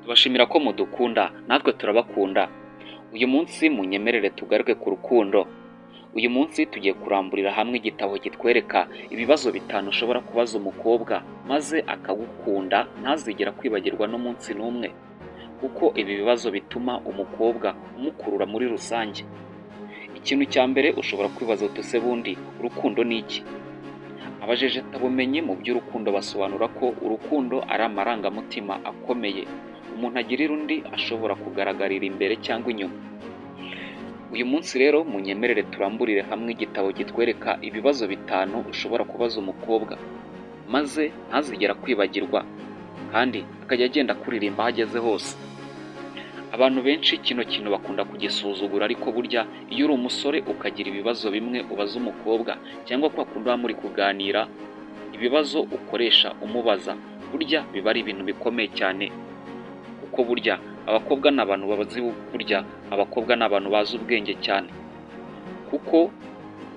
Tubashimira ko mudukunda, natwe turabakunda. Uyu munsi munyemerere tugaruke ku rukundo. Uyu munsi tugiye kuramburira hamwe igitabo kitwereka ibibazo bitanu ushobora kubaza umukobwa maze akagukunda ntazigera kwibagirwa n'umunsi n'umwe, kuko ibi bibazo bituma umukobwa umukurura muri rusange. Ikintu cya mbere ushobora kwibaza uti ese bundi urukundo ni iki? Abajejetabumenyi mu by'urukundo basobanura ko urukundo ari amarangamutima akomeye umuntu agirira undi ashobora kugaragarira imbere cyangwa inyuma. Uyu munsi rero munyemerere turamburire hamwe igitabo kitwereka ibibazo bitanu ushobora kubaza umukobwa maze ntazigera kwibagirwa kandi akajya agenda akuririmba aho ageze hose. Abantu benshi kino kintu bakunda kugisuzugura, ariko burya iyo uri umusore ukagira ibibazo bimwe ubaza umukobwa cyangwa kwa kundi muba muri kuganira, ibibazo ukoresha umubaza burya biba ari ibintu bikomeye cyane, kuko burya abakobwa ni abantu bazi, burya abakobwa ni abantu bazi ubwenge cyane, kuko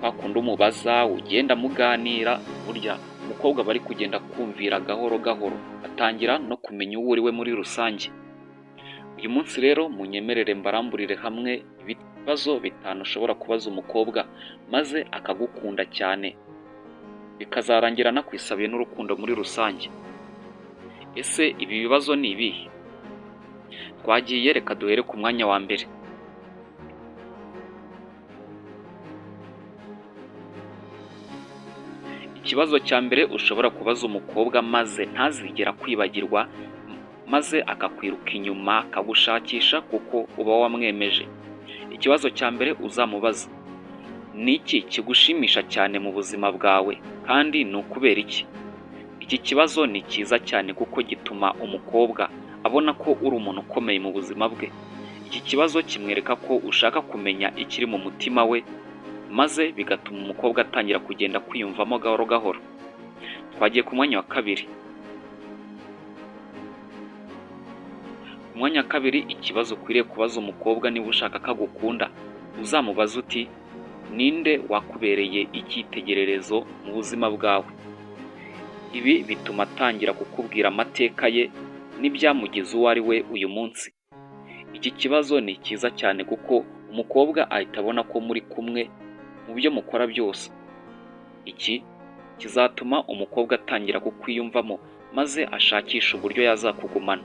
kwa kundi umubaza ugenda muganira, burya umukobwa aba ari kugenda akumvira gahoro gahoro, atangira no kumenya uwo uri we muri rusange. Uyu munsi rero munyemerere mbaramburire hamwe ibibazo bitanu ushobora kubaza umukobwa maze akagukunda cyane, bikazarangira anakwisabiye n'urukundo muri rusange. Ese ibi bibazo ni ibihe? Twagiye, reka duhere ku mwanya wa mbere. Ikibazo cya mbere ushobora kubaza umukobwa maze ntazigera kwibagirwa, maze akakwiruka inyuma akagushakisha kuko uba wamwemeje. Ikibazo cya mbere uzamubaza ni iki kigushimisha cyane mu buzima bwawe kandi ni ukubera iki? Iki kibazo ni cyiza cyane kuko gituma umukobwa abona ko uri umuntu ukomeye mu buzima bwe. Iki kibazo kimwereka ko ushaka kumenya ikiri mu mutima we, maze bigatuma umukobwa atangira kugenda kwiyumvamo gahoro gahoro. Twagiye ku mwanya wa kabiri. Ku mwanya wa kabiri, ikibazo ukwiriye kubaza umukobwa niba ushaka ko agukunda, uzamubaze uti ninde wakubereye icyitegererezo mu buzima bwawe? Ibi bituma atangira kukubwira amateka ye n'ibyamugize uwo ari we uyu munsi. Iki kibazo ni cyiza cyane kuko umukobwa ahita abona ko muri kumwe mu byo mukora byose. Iki kizatuma umukobwa atangira kukwiyumvamo maze ashakishe uburyo yazakugumana.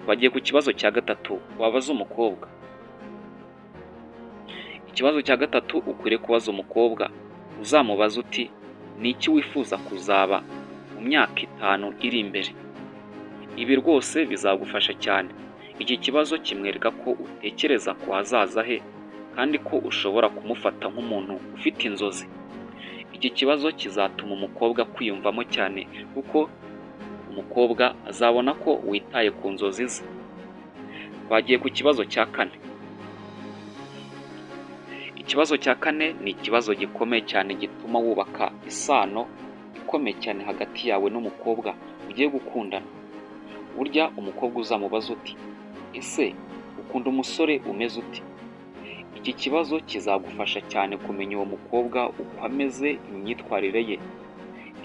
Twagiye ku kibazo cya gatatu wabaza umukobwa. Ikibazo cya gatatu ukwiriye kubaza umukobwa, uzamubaze uti ni iki wifuza kuzaba mu myaka 5 iri imbere? Ibi rwose bizagufasha cyane. Iki kibazo kimwereka ko utekereza ku hazaza he kandi ko ushobora kumufata nk'umuntu ufite inzozi. Iki kibazo kizatuma umukobwa kwiyumvamo cyane kuko umukobwa azabona ko witaye ku nzozi ze. Twagiye ku kibazo cya kane. Ikibazo cya kane ni ikibazo gikomeye cyane gituma wubaka isano ikomeye cyane hagati yawe n'umukobwa ugiye gukundana. Burya umukobwa uzamubaza uti ese ukunda umusore umeze ute? Iki kibazo kizagufasha cyane kumenya uwo mukobwa uko ameze, imyitwarire ye.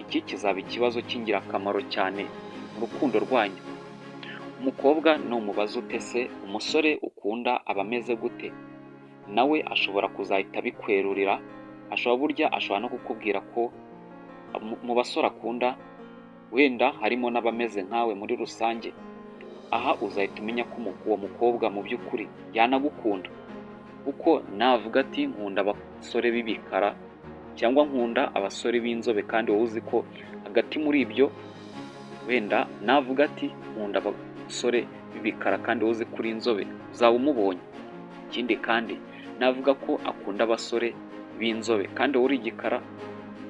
Iki kizaba ikibazo cy'ingirakamaro cyane mu rukundo rwanyu. Umukobwa numubaza ute se umusore ukunda aba ameze gute? Nawe ashobora kuzahita abikwerurira, ashobora no kukubwira ko mu basore akunda wenda harimo n'abameze nkawe muri rusange. Aha uzahita umenya ko uwo mukobwa mu by'ukuri yanagukunda, kuko navuga ati nkunda abasore b'ibikara cyangwa nkunda abasore b'inzobe, kandi wowe uzi ko hagati muri ibyo wenda navuga ati nkunda abasore b'ibikara kandi wowe uzi ko uri inzobe, uzaba umubonye. Ikindi kandi navuga ko akunda abasore b'inzobe kandi wowe uri igikara,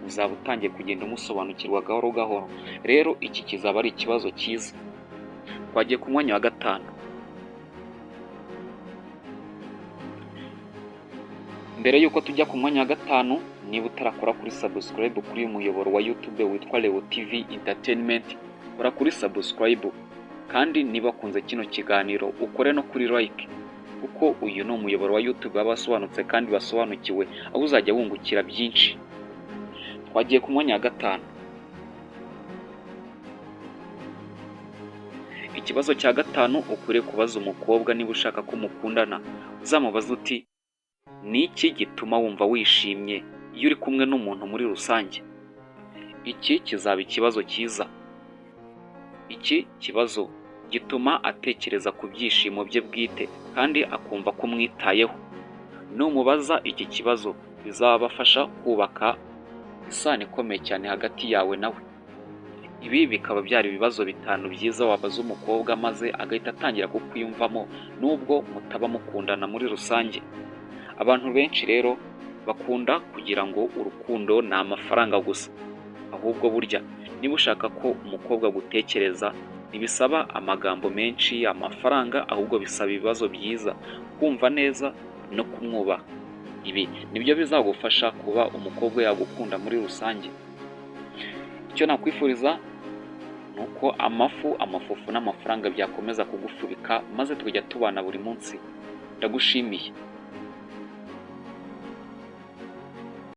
uzaba utangiye kugenda umusobanukirwa gahoro gahoro. Rero iki kizaba ari ikibazo cyiza. Twagiye ku mwanya wa gatanu. Mbere y'uko tujya ku mwanya wa gatanu, niba utarakora kuri subscribe kuri uyu muyoboro wa YouTube witwa Leo TV Entertainment, kora kuri subscribe, kandi niba wakunze kino kiganiro ukore no kuri like, kuko uyu ni umuyoboro wa YouTube w'abasobanutse kandi basobanukiwe, aho uzajya wungukira byinshi. Twagiye ku mwanya wa gatanu. Ikibazo cya gatanu ukwiriye kubaza umukobwa niba ushaka ko mukundana, uzamubaza uti: "Ni iki gituma wumva wishimye iyo uri kumwe n'umuntu muri rusange?" Iki kizaba ikibazo cyiza. Iki kibazo gituma atekereza ku byishimo bye bwite kandi akumva ko umwitayeho. Numubaza iki kibazo, bizabafasha kubaka isano ikomeye cyane hagati yawe nawe. Ibi bikaba byari ibibazo bitanu byiza wabaza umukobwa maze agahita atangira kukwiyumvamo, nubwo mutaba mukundana muri rusange. Abantu benshi rero bakunda kugira ngo urukundo ni amafaranga gusa, ahubwo burya niba ushaka ko umukobwa agutekereza, ntibisaba amagambo menshi, amafaranga, ahubwo bisaba ibibazo byiza, kumva neza no kumwubaha. Ibi nibyo bizagufasha kuba umukobwa yagukunda muri rusange. Icyo nakwifuriza ni uko amafu, amafufu n'amafaranga byakomeza kugufubika, maze tukajya tubana buri munsi. Ndagushimiye.